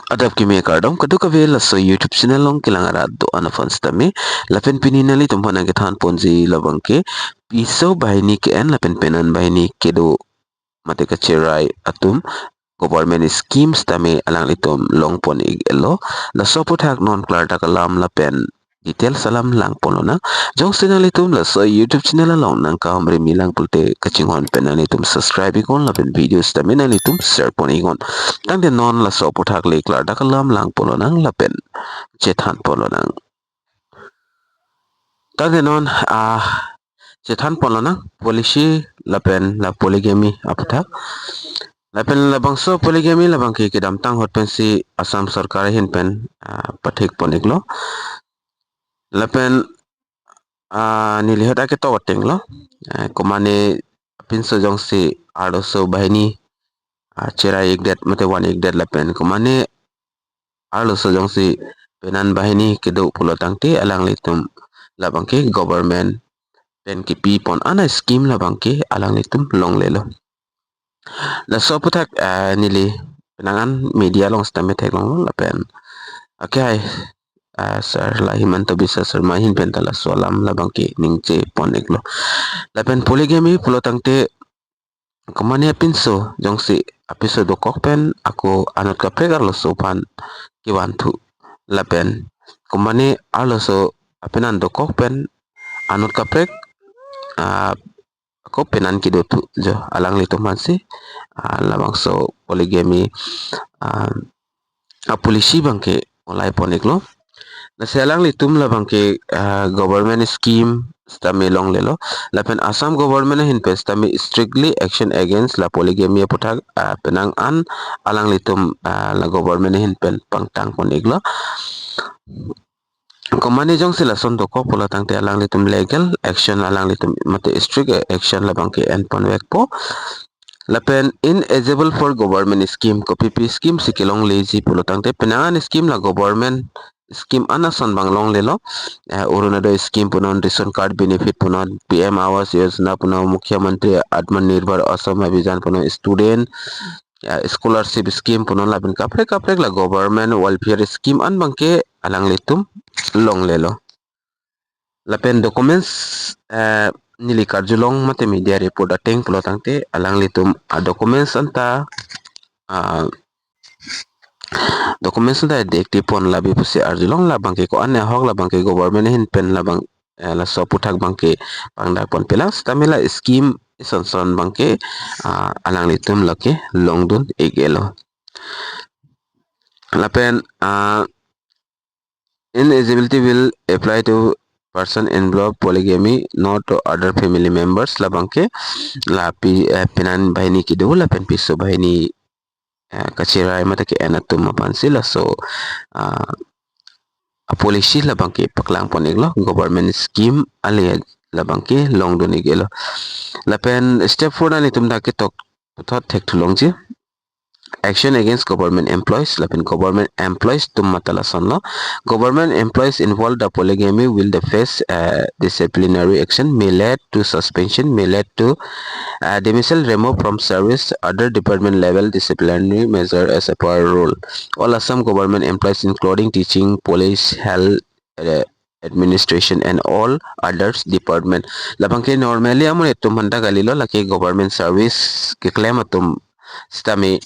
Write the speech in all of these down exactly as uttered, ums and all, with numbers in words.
Adap kimi kardom kadokave laso YouTube channel along kelang arat do-an aphan sitame. Lapen pini nanglitum aphan nangkethan ponji labangke piso banghini ke-en lapen penan banghini kedo mate kacherai atum government scheme sitame alanglitum longpon ik-elo. Laso aphuthak non klardak alam lapen details alam langponlonang. Jongsi nanglitum laso YouTube channel along nangkahumri mi lang pulote kachinghon pen nanglitum subscribe iknon lapen video sitame nanglitum share pon iknon. Tangte non laso aphuthak le klardak alam langponlonang lapen chethanponlonang. Tangte non ah chethanponlonang policy lapen la polygamy aphuthak. Lapen labangso polygamy labangke kedamtang ahut pensi Assam Sorkar ahin pen ah pathekpon iklo. Lapen ah neli ahut aketok atenglo. Ah, komane apinso jongsi arloso banghini ah cherai ikdet mate van ikdet lapen komane arloso jongsi penan banghini kedo pulo tangte alanglitum labangke government pen kepipon ana scheme labangke alanglitum longlelo. Laso aphuthak ah neli penang an media along sitame theklonglo lapen akehai ah sir la Himanta Biswa Sarma ahin pen ta laso alam labangke ningje pon iklo. Lapen polygamy pulo tangte komane apinso jongsi apiso dokok pen ako anut kaprek arloso aphan kevanthu lapen komane arloso apenan dokok pen anut kaprek ah ako penan kedo thu jo alanglitum aphansi ah labangso polygamy ah a policy abangke olaipon iklo. Lasi alanglitum labangke ah government scheme sitame longlelo. Lapen Assam government ahin pen sitame strictly action against la polygamy aphuthak ah penang an alanglitum ah la government ahin pen pangtangpon iklo. Komane jongsi lason dokok pulo tangte alanglitum legal action alanglitum mate strict action labangke enponvekpo. Lapen ineligible for government scheme, kopipi scheme si kelongleji pulo tangte penang an scheme la government scheme an ason abang longlelo. Eh, Orunodoi scheme punon, ration card benefit punon, P M Awas Yojana punon, Mukhyamantri Atmanirbhar Assam Abhiyan punon, student eh, scholarship scheme punon lapen kaprek kaprek la government welfare scheme an abangke alanglitum longlelo. Lapen documents eh, neli karjulong mate media report ateng pulo tangte alanglitum a documents anta ah documents anta dek tipon labi pusi arjulong labangke ko-an ahok labangke government ahin pen labang eh, laso aphuthak abangke pangdakponpelang sitame la scheme isonson abangke ah, alanglitum lake longdun ikelo. Lapen ah, ineligibility will apply to person involved polygamy, not to other family members. Labangke lapi eh, penan banghini kedo lapen piso banghini eh, kacherai mate ke-en atum aphansi laso ah, a policy labangke paklangpon iklo government scheme ale labangke longdun ikelo. Lapen step four nanglitum dak ketok puthot thekthulongji. Action against government employees lapen government employees atum matha lasonlo. Government employees involved the polygamy will the face uh, disciplinary action may lead to suspension, may lead to uh, dismissal, remove from service, other department level disciplinary measure as per rule. All Assam government employees including teaching, police, health, uh, administration and all others department. Labangke normally amonit atum aphan ta kalilo, lake government service keklem atum sitame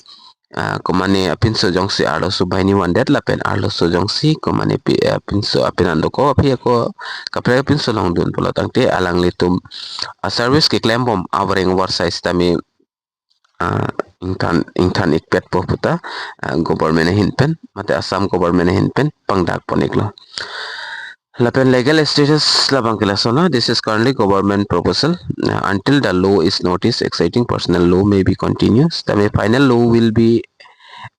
ah, komane apinso jongsi arloso banghini vandet lapen arloso jongsi komane pi- ah, apinso apenan dokok aphi ako kaprek apinso longdun pulo tangte alanglitum a service keklembom avareng avarsai sitame ah, ingthan ingthan ikpetpo puta ah, government ahin pen mate Assam government ahin pen pangdakpon iklo. Lapen legal status labangke lasonlo, this is currently government proposal. Uh, until the law is noticed, existing personal law may be continued. Sitame final law will be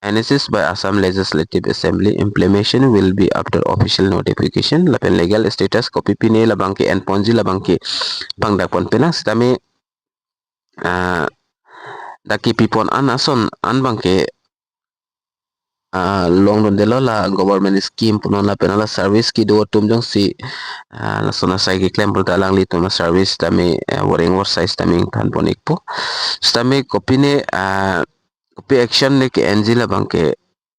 enacted by Assam Legislative Assembly. Implementation will be after official notification. Lapen legal status kopipine labangke enponji labangke pangdakponpelang sitame ah, dak kepipon an ason an abangke ah, longdundelo la government scheme punon lapen la service kedo atum jongsi ah, lason asai keklem pulote alanglitum a service tame ah, avareng avarsai sitame ingthanpon ikpo. Sitame kopine ah, kopi action ne ke-enji labangke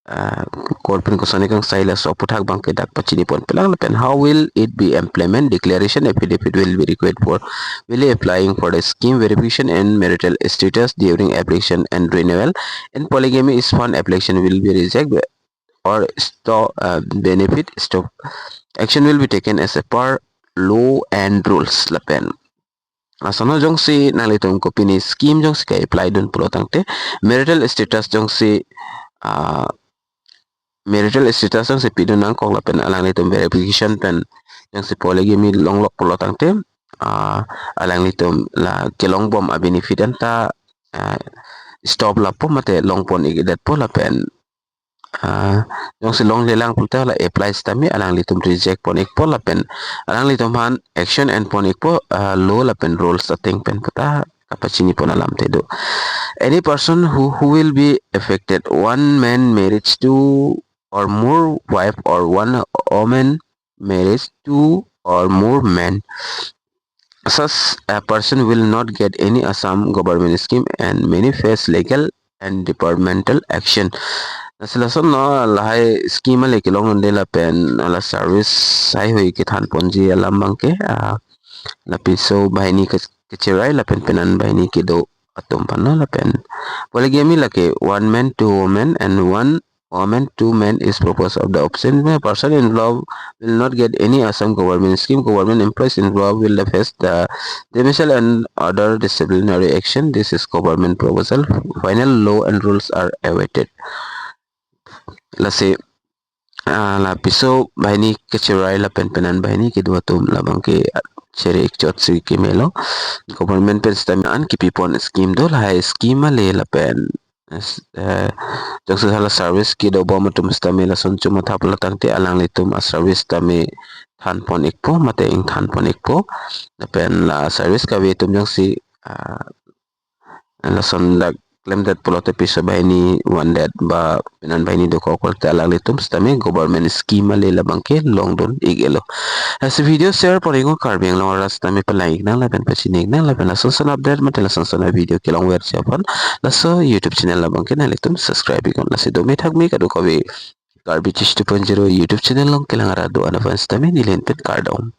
ah, korpen koson kangsai, laso aphuthak abangke dak pachini ponpelang. Lapen how will it be implement? Declaration affidavit will be required for will applying for the scheme, verification and marital status during application and renewal. In polygamy, if found, application will be rejected or stop, uh, benefit stop. Action will be taken as a per law and rules. Lapen lason jongsi nanglitum kopine scheme jongsi ka-apply dun pulo tangte, marital status jongsi, ah, marital status jongsi pidun nangkok lapen alanglitum verification pen jongsi polygamy longlok pulo tangte, ah, alanglitum la kelongbom a-benefit anta, ah, stop lapo mate longpon-ikdetpo lapen, ah, jongsi longlelang pulote la apply sitame alanglitum reject pon-ikpo lapen alanglitum aphan action enpon-ikpo, ah, law lapen rules ateng pen puta kapachini pon alamthe do. Any person who, who will be affected, one man marriage two or more wife or one woman marriage two or more men, such a person will not get any Assam government scheme and may face legal and departmental action. Lasi lason no lahai scheme ale kelong unde lapen la service haihui kethan ponji alam abangke, ah, lapiso banghini ke-, kecherai lapen penan banghini kedo atum aphan no lapen polygamy lake one man, two women and one woman, two men is proposed of the option. The person involved will not get any Assam government scheme. Government employees involved will face the dismissal and other disciplinary action. This is government proposal. Final law and rules are awaited. Lasi, ah, lapiso banghini kecherai lapen penan banghini kedo atum labangke chere-ik chotsi kemelo. Government pen sitame an kepipon scheme do, lahai scheme ale lapen, eh, jongsi hala service kedobom atum sitame lason chomatha pulo tangte alanglitum a-service tame thanpon-ikpo mate ingthanpon-ikpo. Lapen la service kave atum jongsi, ah, lason dak klemdet pulote piso banghini vandet ba penan banghini dokok pulote alanglitum sitame government scheme ale labangke longdun-ik-etlo. Lasi video share pon-iknon, Karbi Anglong arat sitame palang-iknang lapen pachini-iknang lapen lason son update mate lason son video kelongverji aphan laso YouTube channel labangke nanglitum subscribe-iknon. Lasi dome thakme kadokave Karbi Tish two point zero YouTube channel along kelang arat do-an aphan sitame neli pen kardom.